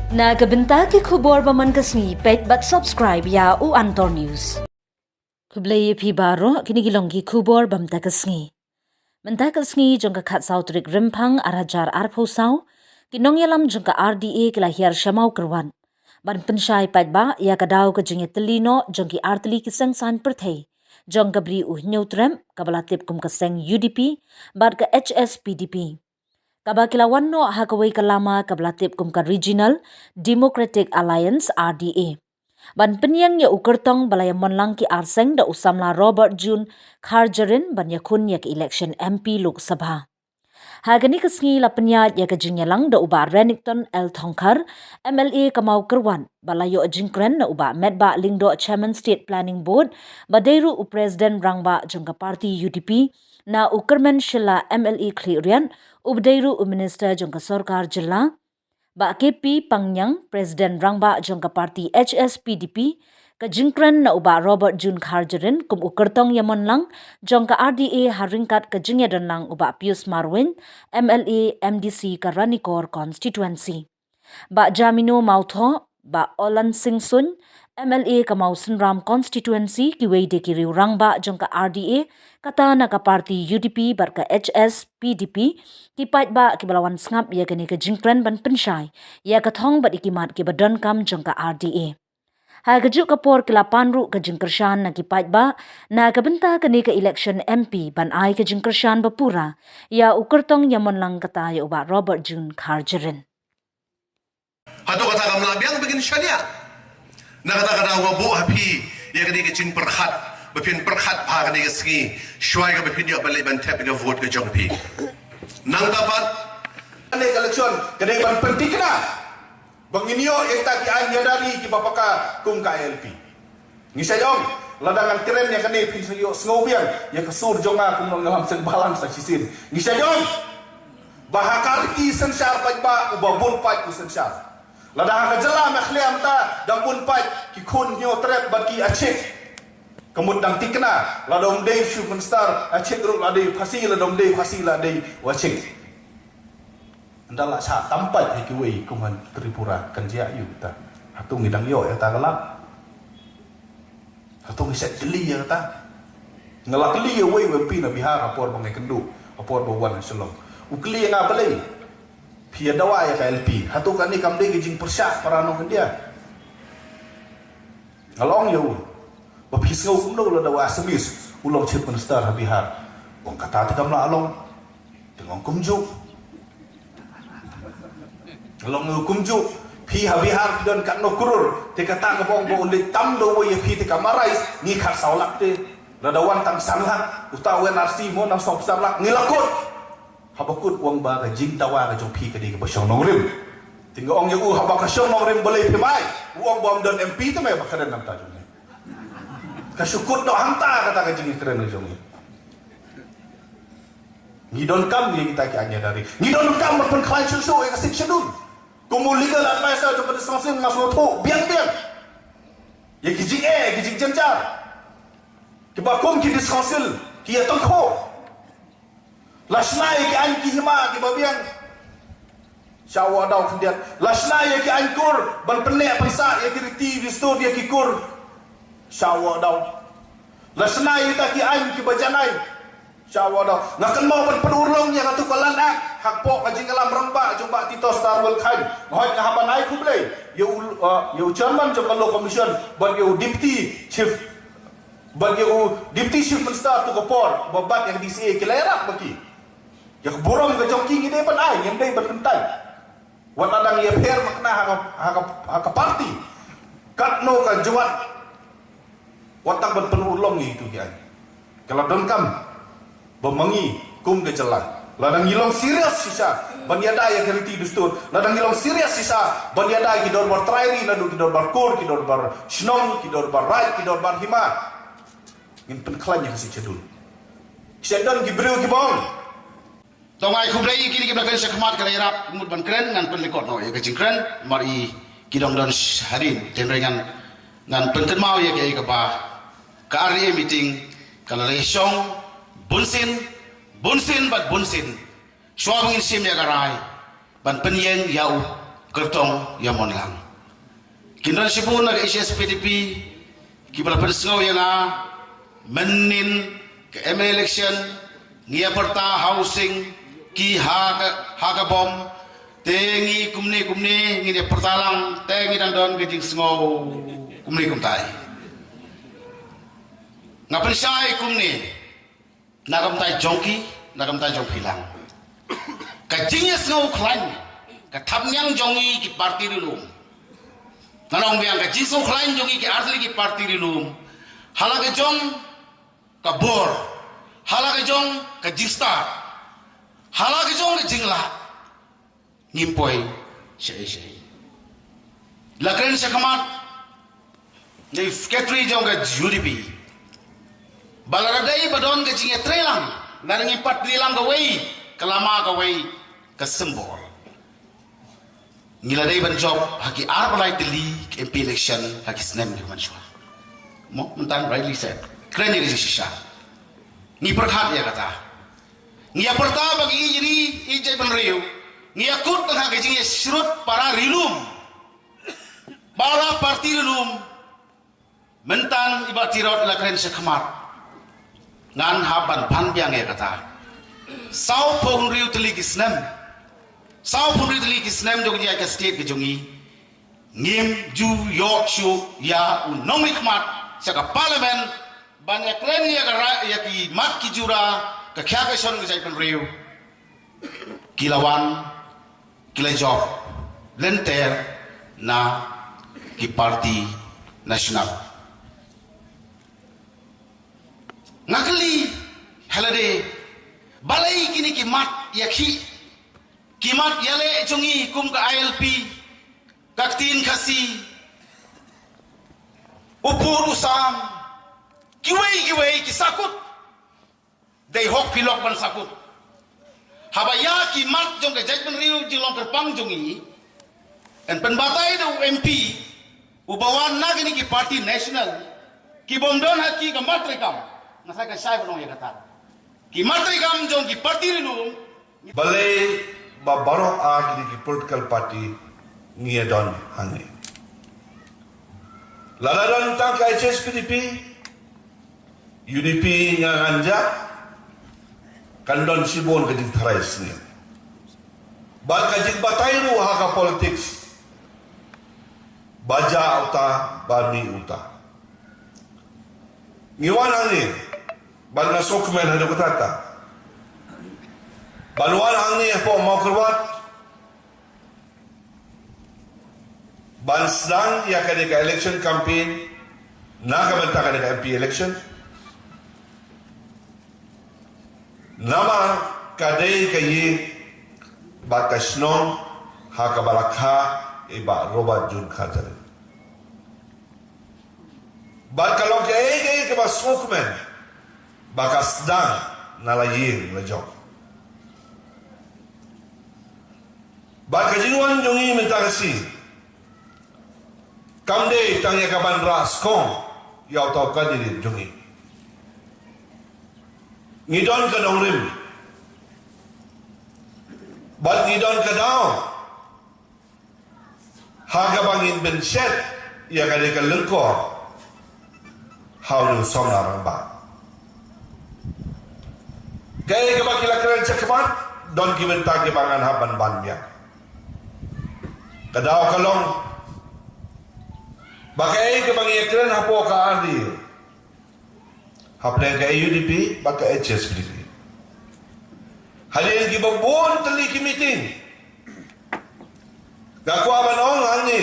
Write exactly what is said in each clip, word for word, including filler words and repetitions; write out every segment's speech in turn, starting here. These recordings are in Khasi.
Na ka bynta ki khubor ba man ka sngi, peit bad subscribe ïa u Antor News. Khublei ïa phi baroh, kine ki long ki khubor ba mynta ka sngi. Mynta ka sngi jong ka khatsaw tarik Rymphang ar hajar arphew saw, ki nongïalam jong ka R D A ki la hiar sha Mawkyrwat ban pynshai paidbah ïa ka daw ka jingïatylli noh jong ki artylli ki seng saiñ pyrthei jong ka Bri U Hynñiewtrep, kaba la tip kum ka seng U D P bad ka H S P D P, kaba ki la wan noh ha kawei ka lama kaba la tip kum ka Regional Democratic Alliance, R D A, ban pynïeng ïa u kyrtong ba la ïamon lang ki ar seng da u samla Robert June Kharjahrin ban ïakhun ïa ka election M P Lok Sabha. Ha kane ka sngi la pynïaid ïa ka jingïalang da u Bah Renikton L Thongkhar, M L A ka Mawkyrwat, ba la ïoh jingkren na u Bah Metbah Lyngdoh, Chairman State Planning Board, ba dei ruh u President Rangbah jong ka party U D P, na u Kyrmen Shylla, M L A Khliehriat, uba dei ruh u Minister jong ka Sorkar Jylla, Bah K P Pangniang, President Rangbah jong ka party H S P D P, ka jingkren na u Bah Robert June Kharjahrin kum u kyrtong ïamon lang jong ka R D A ha ryngkat ka jingïadon lang u Bah Pius Marwein, M L A M D C ka Ranikor Constituency. Bah Jamino Mawthoh, Bah Olan Singh Suin, M L A ka Mawsynram Constituency, kiwei de ki riew rangbah jong ka R D A, kata na ka party U D P bad ka H S P D P, ki paidbah kiba la wan sngap ïa kane ka jingkren ban pynshai ïa ka thong bad ïa ki mat kiba donkam jong ka R D A. Ha kajuh ka por ki la pan ruh ka jingkyrshan na ki paidbah na ka bynta kane ka election M P ban ai ka jingkyrshan ba pura ïa u kyrtong ïamon lang kata ïa u Bah Robert June Kharjahrin. Hato kata kam lah biang ba ngin shaniah? Na kata ka daw nga buh ha phi ïa kane ka jingpyrkhat, ba phin pyrkhat ha kane ka sngi, shuwa ïa kaba phin ïoh ban leit ban thep ïa ka vote ka jong phi. Nangta pat, kane ka election ka dei ban pynthikna ba ngin ïoh ïa kita ki aiñ ïada ri kiba paka kum ka I L P. Ngi sa ïoh, lada ngan kren ïa kane phin sa ïoh sngew biang ïa ka sur jong nga kum nongïalam seng bhalang sa shisien. Ngi sa ïoh ba ha ka riti synshar paidbah, uba bun paid u synshar. Lada ha ka jylla Meghalaya mynta dang bun paid ki khun Hynñiewtrep bad ki Achik. Ka mut dang thikna, lada ym dei Chief Minister, Achik ruh la dei Khasi, lada ym dei Khasi la dei u Achik. Ynda la shah tam paid ha kiwei kum ha Tripura, kan jia aïu kata? Hato ngi dang ïoh ïa kata ka lad? Hato ngi sa kylli ïa kata? Nga la kylli ïa uwei u M P na Bihar ha por ba nga ïakynduh, ha por ba u wan ha Shillong. U kylli ïa nga, balei phi ïa dawa ïa ka I L P? Hato kane kam dei ka jingpyrshah para nong India? Nga la ong ïa u, ba phi sngew kumno lada u Assamese u long Chief Minister ha Bihar? U ong, kata te kam lah long. Te nga ong, kumjuh. Nga la ong ïa u, kumjuh. Phi ha Bihar phi don katno klur? Te kata kaba ong ba u leit tam da uwei ïa phi te ka marais, ngi khatsaw lak te. Lada wan tang san lak, uta u N R C mo nang sawphew san lak, ngi la kut. Haba kut u ong ba ka jingdawa ka jong phi ka dei kaba shong nongrim. Te nga ong ïa u, haba ka shong nongrim balei phi mai? U ong ba ym don M P te me ba kren na ka bynta jong ngi. Ka shu kut noh hangta kata ka jingkren ka jong ngi. Ngi donkam ïa kita ki aiñ ïada ri. Ngi donkam ban pynkhlaiñ shuh shuh ïa ka Sixth Schedule. Kum u legal advisor jong ka District Council nga sngewthuh biang biang ïa ki jingeh, ïa ki jingjynjar kiba kum ki District Council ki ïa tyngkhuh. La shna ïa ki aiñ ki hima kiba biang, sha wah daw khyndiat. La shna ïa ki aiñ kur ban pynneh pynsah ïa ki riti dustur ïa ki kur, sha wah daw. La shna ïa kita ki aiñ kiba janai, sha wah daw. Nga kynmaw ban pynurlong ïa katu ka Land Act hapoh ka jingïalam rangbah jong Bah Titosstarwell Chyne. Nga hoi nga hap ban ai khublei ïa u, uh, ïa u chairman jong ka Law Commission bad ïa u Deputy Chief, bad ïa u Deputy Chief Minister tu ka por, ba bat ïa ka D C A, ki la ïarap ba ki, ïa ka burom ka jong ki ngi dei ban ai, ngim dei ban kyntait. Wat la dang ïapher makna ha ka, ha ka, ha ka party katno ka jwat, wat tang ban pynurlong ïa itu ki aiñ. Ka la donkam ba ma ngi kum ka jylla, lada ngi long serious shisha ban ïada ïa ka riti dustur, lada ngi long serious shisha ban ïada ïa ki dorbar trai ri, naduh ki dorbar kur, ki dorbar shnong, ki dorbar raid, ki dorbar hima, ngin pynkhlaiñ ïa ka Sixth Schedule. Shen don ki briew kiba ong, to nga ai khublei ïa kine kiba la kren shakhmat, ka la ïarap mut ban kren, ngan pynlyngkot noh ïa ka jingkren, mar i ki dang don sh-, hadien, hynrei ngan, ngan pynkynmaw ïa kaei kaba ka R D A meeting ka la leit shong bunsien, bunsien bad bunsien. Shuwa ba ngin shim ïa ka rai ban pynïeng ïa u Kyrtong ïa mon lang. Kin don shibun na ka H S P D P kiba la pynsngew ïa nga mynnin ka M L A election, ngi ïa pyrta housing ki ha ka, ha ka bom. Te ngi kumne kumne ngi ïa pyrta lang, te ngi dang don ka jingsngew kumne kumtai. Nga pynshai kumne, na ka bynta jong ki, na ka bynta jong phi lang. Ka jingïasngew khlaiñ ka thapniang jong ngi ki parti ri lum. Ngan ong biang, ka jingsngew khlaiñ jong ngi ki artylli ki parti ri lum, ha la ka jong ka bor, ha la ka jong ka jingstad, ha la ka jong ka jinglah, ngim poi shaei shaei. La kren shakhmat, nga i secretary jong ka U D P, ba lada dei ba don ka jingïatreilang, lada ngi pat treilang kawei ka lama, kawei ka symbol, ngi la dei ban jop ha ki arphew lai tylli ki M P election ha ki snem kiban sa wan. Mo, mynta, rightly said, kren ïa ka jingshisha. Ngi pyrkhat ïa kata. Ngi ïa pyrta ba ngi ïeit ri, ïeit jaitbynriew. Ngi ïa kut tang ha ka jingïasyrut para ri lum, para parti ri lum. Mynta i Bah Tirot la kren shakhmat, ngan hap ban pan biang ïa kata. Sawphew hynriew tylli ki snem, sawphew hynriew tylli ki snem jong ka jingïaid ka state ka jong ngi, ngim ju ïoh shuh ïa u nongmihkhmat sha ka parliament ban ïa kren ïa ka ra-, ïa ki mat ki jura, ka khiah ka shon ka jaitbynriew. Ki la wan, ki la jop lynter na ki parti national. Nga kylli, ha lade, balei kine ki mat ïakhih, ki mat ïaleh jong ngi kum ka I L P, ka ktien Khasi, u pud u sam, kiwei kiwei ki sahkut. Dei hok phi lok ban sahkut. Haba ïa ki mat jong ka jaitbynriew jinglong kyrpang jong ngi, yn pynbatai da u M P uba wan na kine ki parti national, ki bym don ha ki ka mat treikam. Nga sa ka shai ban ong ïa kata. Ki mat treikam jong ki parti ri lum. Balei ba baroh ar kine ki political party ngi ïa don hangne? Lada don tang ka H S P D P, U D P nga ngan jah, kan don shibun ka jingtharai sniew. Bad ka jingbatai ruh ha ka politics, ba jah uta, ba mih uta. Ngi wan hangne, bad nga sngewkmen haduh katta katta, ban wan hangne hapoh Mawkyrwat, ban sdang ïa kane ka election campaign na ka bynta kane ka M P election. Namar ka dei ka ïing bad ka shnong ha kaba la kha i Bah Robert June Kharjahrit. Bad ka long kaei kaei kaba sngewkmen ba ka sdang na la ïing la jong. Bad ka jingwan jong ngi mynta ka sngi kam dei tang ïa ka ban rah skong ïa uta u candidate jong ngi. Ngi don ka nongrim bad ngi don ka daw ha kaba ngin pynshet ïa kane ka lyngkor ha une u samla rangbah. Kaei kaba ki la kren shakhmat, don ki bynta kiba ngan hap ban ban biang. Ka daw ka long ba kaei kaba ngi ïa kren hapoh ka R D A, hapdeng ka U D P bad ka H S P D P, hadien kiba bun tylli ki meeting, nga kwah ban ong hangne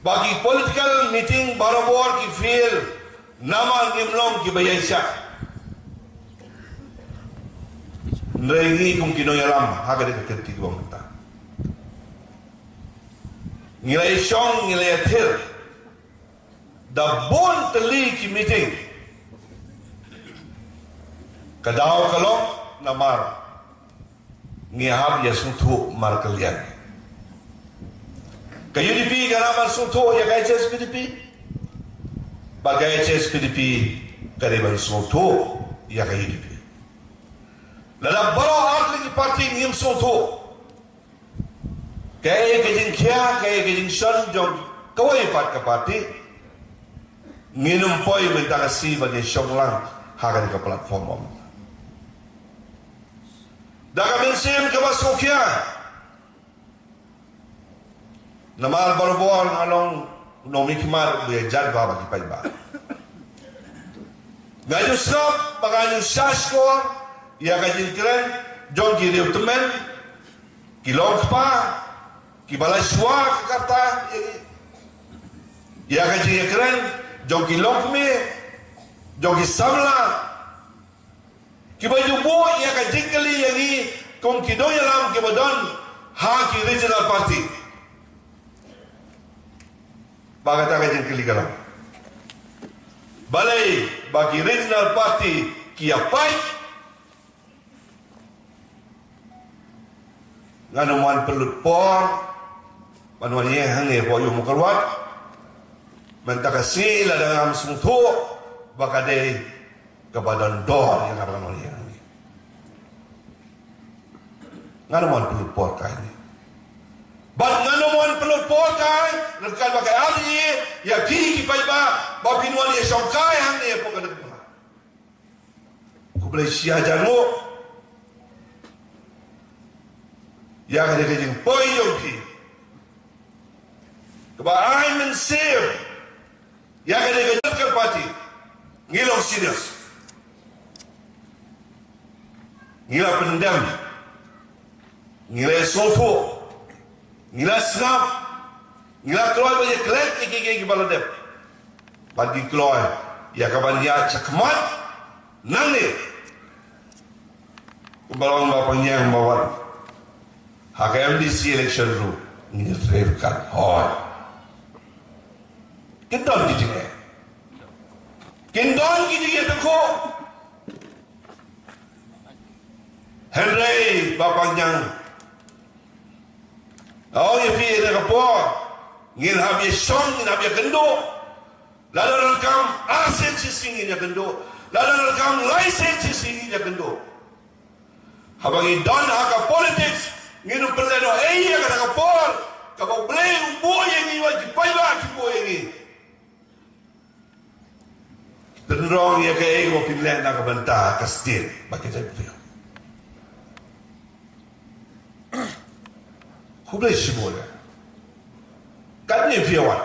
ba ki political meeting barabor ki fail namar ngim long kiba ïaishah. Hynrei ngi kum ki nongïalam ha kane ka kynti kaba mynta, ngi la ïashong, ngi la ïathir da bun tylli ki meeting. Ka daw ka long namar ngi hap ïa sngewthuh markylliang. Ka U D P ka hap ban sngewthuh ïa ka H S P D P, bad ka H S P D P ka dei ban sngewthuh ïa ka U D P. Lada baroh artylli ki parti ngim sngewthuh, Kaei ka jingkhia, kaei ka jingshon jong kawei pat ka party. Ngin ym poi mynta ka sngi ban ïashong lang ha kane ka platform. Da ka mynsiem kaba sngewkhia. Namar barabor nga long u nongmihkhmat ba ïa jad bha bad ki paidbah. Nga ju sngap bad nga ju shahshkor ïa ka jingkren jong ki riewtymmen, ki longkpa, kiba la shuwa ka karta ïa ka jingïakren jong ki longkmie, jong ki samla, kiba ju buh ïa ka jingkylli ïa ngi kum ki nongïalam kiba don ha ki regional party. Ba kata ka jingkylli ka long, balei ba ki regional party ki ïa pait? Ngan ym wan pynlut por ban wan ïeng hangne hapoh ïing u Mawkyrwat. Mynta ka sngi lada ngam sngewthuh ba ka dei kaba don dor ïa nga ban wan ïeng hangne, ngan ym wan pynlut por kai ne. Bad ngan ym wan pynlut por kai ryngkat bad ka R D A ïa ki ki paidbah ba phin wan ïashong kai hangne hapoh ka dei. Khublei shihajar nguh ïa kane ka jingpoi jong phi kaba ai mynsiem ïa kane ka jingïaid ka party. Ngi long serious, ngi la pyndem, ngi la sngewthuh, ngi la sngap, ngi la kloi ban ïaklet ïa kiei kiei kiba la dep. Bad ngi kloi ïa kaban ïaid shakhmat nangne. Kumba long ba pynïeng ba wan ha ka M D C election ruh, ngi rem kat hoi. Kin don ki jingeh, kin don ki jingeh tyngkhuh. Hynrei ba pynïeng, nga ong ïa phi, ïa ka por ngin hap ïashong, ngin hap ïakynduh. Lada donkam ar sien shisien ngin ïakynduh, lada donkam lai sien shisien ngin ïakynduh. Haba ngi don ha ka politics, ngin ym pynlehnohei ïa kata ka por kaba U Blei u buh ïa ngi, wat ki paidbah ki buh ïa ngi. Pynrong ïa kaei kaba phin leh na ka bynta ka state bad ka jaitbynriew. Khublei shibun. Katne phi wan.